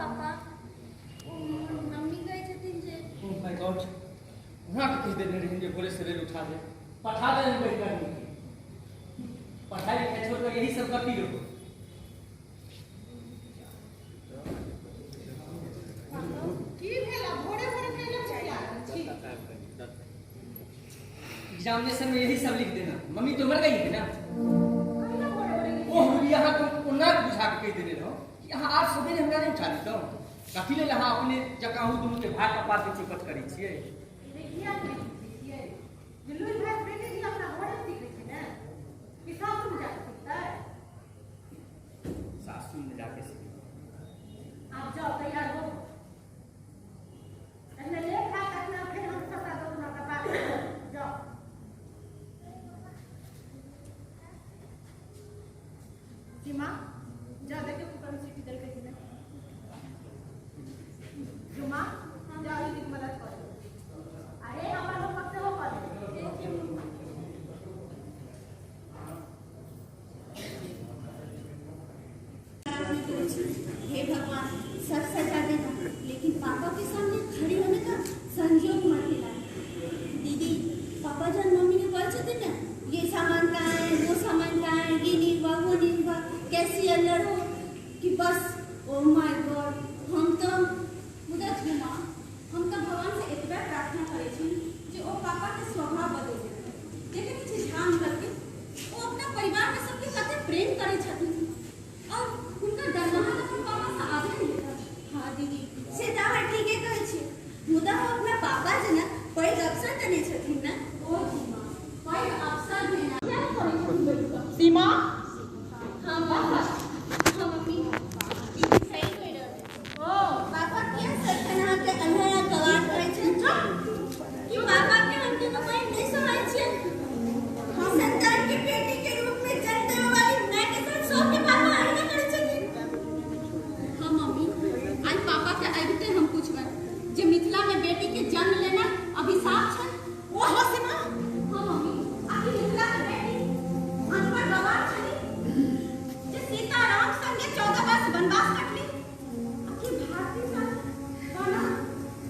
पापा, ओ mummy कहै छथिन जे ओह my God, हुआँ के कहि देने रहियनि जे भोरे सवेरे उठा दे, पठा देने बैठ गर्मी के। पढ़ाई लिखाई छोड़कर यही सब करती रहो। की भेल भोरे भोरे कैला चिल्ला रहल छी? एग्जामिनेशन में यही सब लिख देना। मम्मी तो मर गई है ना। कैला भोरे भोरे? ओह यहाँ को ओना बुझा के कहि देने रहो कि अहाँ आब सवेरे हमरा नहि उठा दितहुँ। कथी लेल अहाँ अपने जकाँ अहूँ दुनू के भाग कपार के चौपट करै छियै? किया नहि सीखै छियै? जे लुरि भात बेटी धिया अपना घरे सीखै छै ने, कि सासुर जाके सीखतै? सासुर में जाके सीखतै। आब जाओ, तैयार हो। तखने लेट हैत, तखने फेर हम सबटा दौड़ना कपार। जाओ सीमा, जा देखियो कुकर में सीटी देलकै कि नहि। जुमा, जा दीदी के मदद कर दे। अरे, हमर होमवर्क सेहो कर दे। ठीक छै मम्मी। हे भगवान, सब सजा देना, लेकिन पापा के सामने खड़ी होने का संजोग मत दिलाना। दीदी, पापा जन मम्मी के कहै छथिन ने, ये सामान कहाँ है, वो सामान कहाँ है, ये नहीं हुआ, वो नहीं हुआ, कैसी अल्लड़ हो कि बस, ओ my God. हम तो मुदा झुमा, हम तऽ भगवान से एतबे प्रार्थना करै छी जे ओ पापा के स्वभाव बदलि देतै। देखै नहि छी झा अंकल के, ओ अपना परिवार में सबके कते प्रेम करै छथिन और हुनकर दरमाहा तऽ अपन पापा से आधे नहि लेता। हाँ दीदी, से तऽ अहाँ ठीके कहै छी, मुदा ओ अपना पापा जेना पैघ अफसर तऽ नहि छथिन ने? ओ झुमा, पैघ अफसर भेना किया करै छथिन बैठ कऽ? सीमा। हाँ पापा। हाँ मम्मी, दीदी सही कहि रहल छै। ओ पापा किया सखन अहाँके अल्हड़ आ गवार कहै छै? कि पापा के हम दुनू बहिन नहि सोहाइ छियै? संतान के बेटी के रूप में जन्म देवे वाली माय के साथ सबके पापा अहिना करै छथिन? हाँ मम्मी, आइ पापा के अबिते हम पूछबै जे मिथिला में बेटी के जन्म लेना अभिशाप छै। ओ हाँ सीमा। हाँ मम्मी, आखिर मिथिला के बेटी अनपढ़ गवार छली जे सीता राम संगे 14 वर्ष वनवास कटली? आखिर भारतीय बना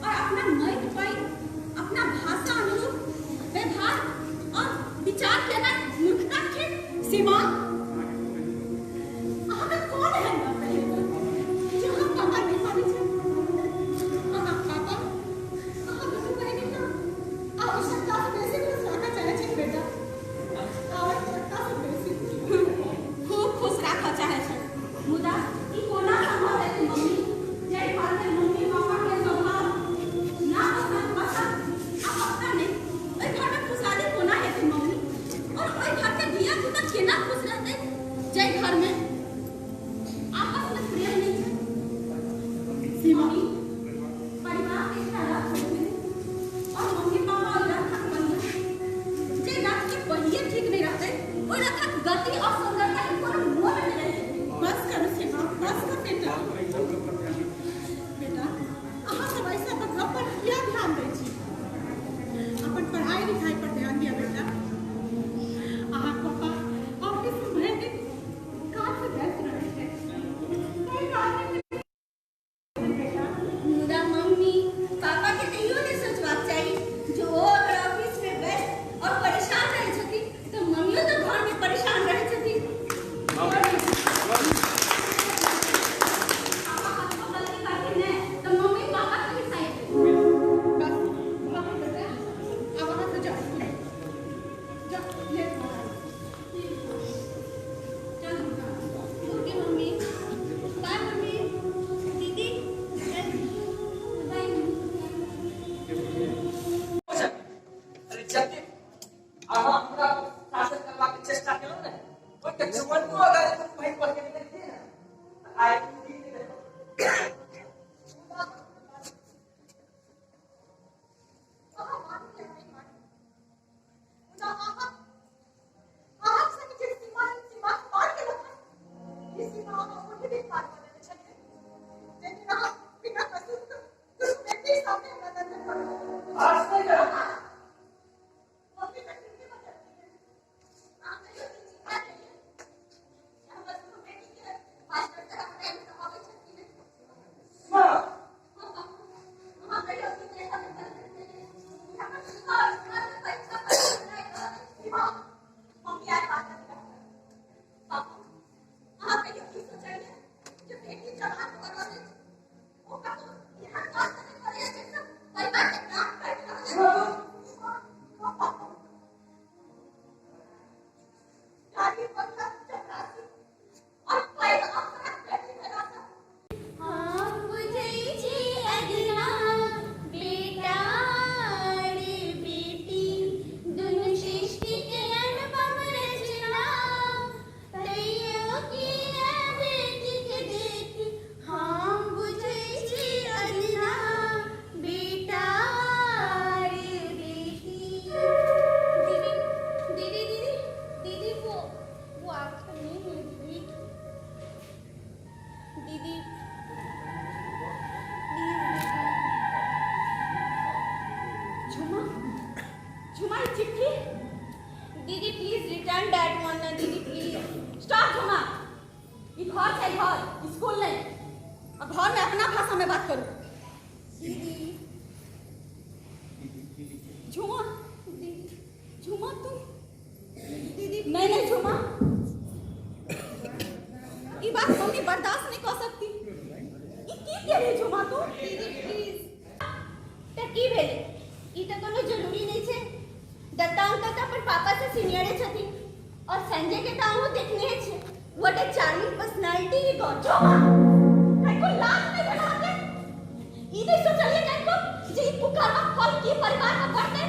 और अपना माटि पानि, अपना भाषा अनुरूप व्यवहार और विचार केना मूर्खता छै? सीमा, अहाँके कोन एहन बात है जे अहाँ पापा नहि मानै छै? अहाँ पापा अहाँ दुनू बहिन के आवश्यकता से बेसी खुश राखऽ चाहै छै बेटा, आवश्यकता से बेसी। खूब खुश राखऽ चाहै छै, मुदा ई कोना संभव हेतै मम्मी, जाहि घर में मम्मी पापा के स्वभाव ना पसंद पसंद आ पता नहि, ओहि घर में खुशहाली कोना हेतै मम्मी? और ओहि घर के धिया पुता केना खुश रहतै जाहि घर में आपस में प्रेम नहि छै? सीमा। मम्मी, परिवार के एकटा रथ होइ छै और मम्मी पापा ओहि रथक पहिया। जे रथ के पहिये ठीक नहि रहतै, ओहि रथक गति और सुंदरता के कोनो मोल नहि रहि जेतै। बस करू सीमा, बस कर बेटा। बेटा, अहाँ सब ऐसा पर गप पर किया ध्यान दै छी? अपन पढ़ाई लिखाई पर ध्यान दिया बेटा। अहाँ पापा ऑफिस में भरि दिन काज से व्यस्त रहै छै, कोई काज नहि बेटा। मुदा मम्मी, पापा के तऽ इहो नहि सोचबाक चाही जे ओ अगर ऑफिस में व्यस्त और परेशान रहै छथिन तऽ मम्मियो तऽ घर में परेशान रहै छथिन। पापा कतबो गलती करथिन ने, तऽ मम्मी पापा के ही साइड लेतै। बस भऽ गेल बेटा, आब अहाँ से जाउ स्कूल जाउ, लेट भऽ गेल। चलू। ओके मम्मी, बाय मम्मी। दीदी चल, बाय मम्मी। अरे, जते अहाँ हमरा शासन करबाक चेष्टा केलहुँ ने, ओहिके चौवन्नो अगर दुनू बहिन पर के देखिए ने, तऽ आइ दिन नहि देखब। अहाँ मानू या नहि मानू, मुदा अहाँ अहाँक संग जे सीमा सीमा पार केलक हन, ई सीमा अहाँ ओहि दिन पार कऽ लेने छलियै जाहि दिन अहाँ बिना कसूर के दुनू बेटीक सामने हमरा नजर पड़ल। आश्चर्य! मम्मी तऽ ठीके बजलखिन अहाँ कहियो ई चिन्ता केलियै जे हमर दुनू बेटीके मास्टर साहब प्रेमसँ है घर, स्कूल नहीं। और घर में अपना भाषा में बात करू। दीदी झूमा, झूमा तुम। दीदी नहीं नहीं झूमा, ये बात मम्मी बर्दाश्त नहीं कर सकती। ई की केली झूमा तू? दीदी प्लीज। त की भेलै? ई त कोनो जरूरी नहीं छै। दत्ता अंकल त अपन पापा से सीनियरे छथिन और संजय के त अहूँ देखने छियै। What a charming personality he got. Jhuma, कनको लाज नहीं भेल अहाँके? ई नहीं सोचलियै कनको जे ई कुकर्मक फल की परिवार में बढ़तै?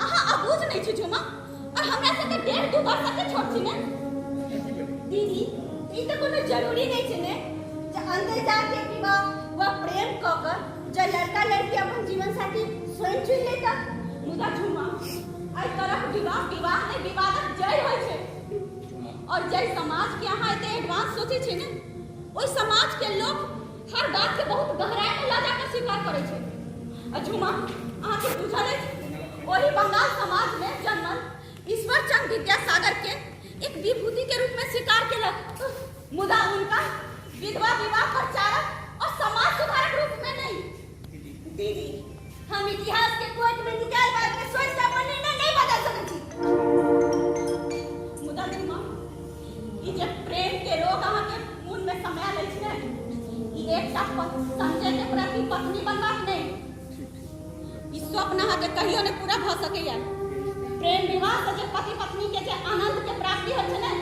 अहाँ अबूझ नहीं छी झूमा, और हमरा से तऽ 1.5-2 वर्ष के छोट छी ने। दीदी ई त कोनो जरूरी नहीं छै ने जे अंदर जाके विवाह वा प्रेम क कर जे लड़का लड़की अपन जीवन साथी स्वयं चुन लेता। मुदा झूमा, एहि तरहक विवाह विवाह नहि विवादक जड़ि होइ छै। और जाहि समाज के अहाँ एते एडवांस सोचै छियै ने, ओहि समाज के लोक हर बात के बहुत गहराई में लऽ जाकर स्वीकार करै छै। आ झूमा, अहाँके बुझल अछि ओहि बंगाल समाज में जन्मल ईश्वर चंद्र विद्यासागर के एक विभूति के रूप में स्वीकार केलक, मुदा उनका विधवा विवाह प्रचारक और समाज सुधारक रूप में नहीं। दीदी हम इतिहास के कोर्ट में निकाल बात में सोच के अपन निर्णय नहीं बदल सकै छी। मुदा झूमा, ई जे प्रेम के रोग अहाँके मोन में समायल अछि ने, ई एकटा संजय के प्रति पत्नी बनबाक नहि, ई स्वप्न अहाँके कहियो नहि पूरा भऽ सकैया। प्रेम विवाह से जे पति पत्नी के जे आनंद के प्राप्ति होइ छै ने,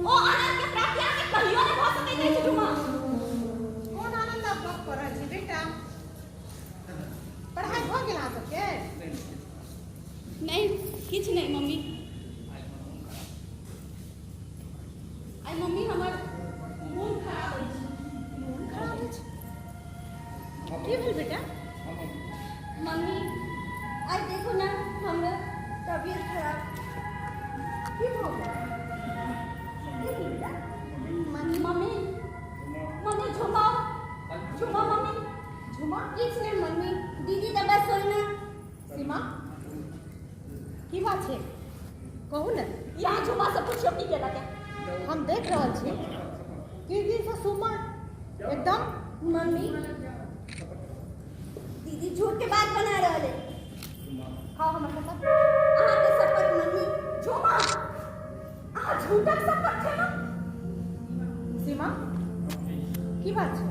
ओ आनंद के प्राप्ति अहाँके कहियो नहि भऽ सकैत अछि झूमा। कोन आनंद आप गप कऽ रहल छी बेटा? पढ़ाई भऽ गेल अहाँ सबके? नहीं, किछु नहि मम्मी। आइ मम्मी हमर मोन खराब अछि। मोन खराब अछि? की भेल बेटा? मम्मी आइ देखू ना हमर तबीयत खराब। की भऽ गेल? की बेटा? मम्मी मम्मी झुमा, झुमा मम्मी। झुमा? किछु नहि मम्मी, दीदी तऽ बस ओहिना। सीमा की बात छै कहू ने। यहाँ झुमा से पुछियो की केलक है। हम देख रहल छी किछु दिनसँ सुमा एकदम। मम्मी दीदी झूठ के बात बना रहल है। खाओ हमर कसम। अहाँके शपथ मम्मी। झुमा, अहाँ झूठक शपथ छै ना? सीमा की बात छै?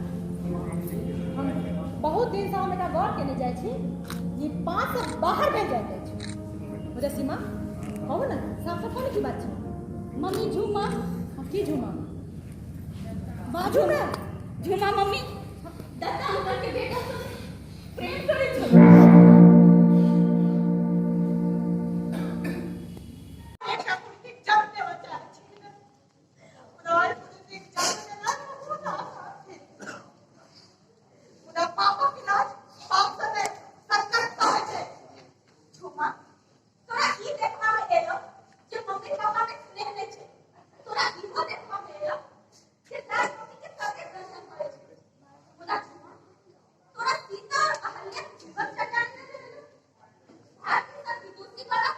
हम बहुत दिनसँ हम एकटा गौर केने जाइ छी जे 5 से बाहर भेल जाइत अछि। मुदा सीमा कहू ने, साफ साफ कहू ने की बात छै। मम्मी झुमा। की झुमा? बाजू ने। झुमा मम्मी दत्ता अंकल के बेटा से प्रेम करै छै। एकटा कुर्सीक जन्म देबऽ चाहै छी। मुदा ओहि कुर्सीक जन्म देनाइ बहुत आसान छै। मुदा पापक इलाज पाप सँ नहि, संकल्प सँ होइ छै। झुमा, तोरा ई देखबा में एलो जे मम्मी पापा में स्नेह नहि छै। तोरा इहो देखबा में एलो जे दाइ मम्मी के तते दर्शन करै छै। मुदा झुमा, तोरा सीता और अहल्या के जीवन चर्चा नहि भेलो। भारती सर विदुषी वाला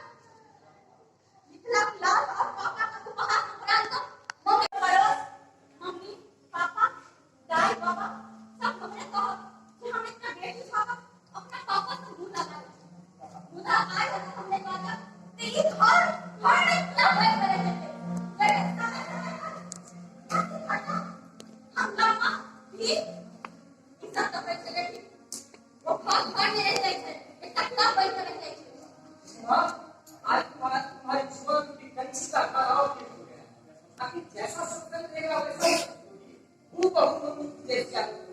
मिथिला लाल और पापा का उपहास उपरांत मम्मी पड़ोस, मम्मी पापा दाई बाबा सब हमरे कहत जे हम इतना बेटी छापा अपना पापा से मुंह लगा लै छी। मुदा आइ अगर हमने बाजब ते ई घर घर नहि क्लब बनि के रहि जेतै। लेकिन समय समय पर घटना, हंगामा भी ई सब तऽ होइ छै, लेकिन ओ घर घर नहि रहि जाइ छै, एकटा क्लब बनि के रहि जाइ छै। हाँ, आज तुम्हारा तुम्हारी जीवन की कंची का आकार और तेज हो गया है। ताकि जैसा संकल्प लेगा वैसा ही हूबहू मम्मी की जैसी आदत।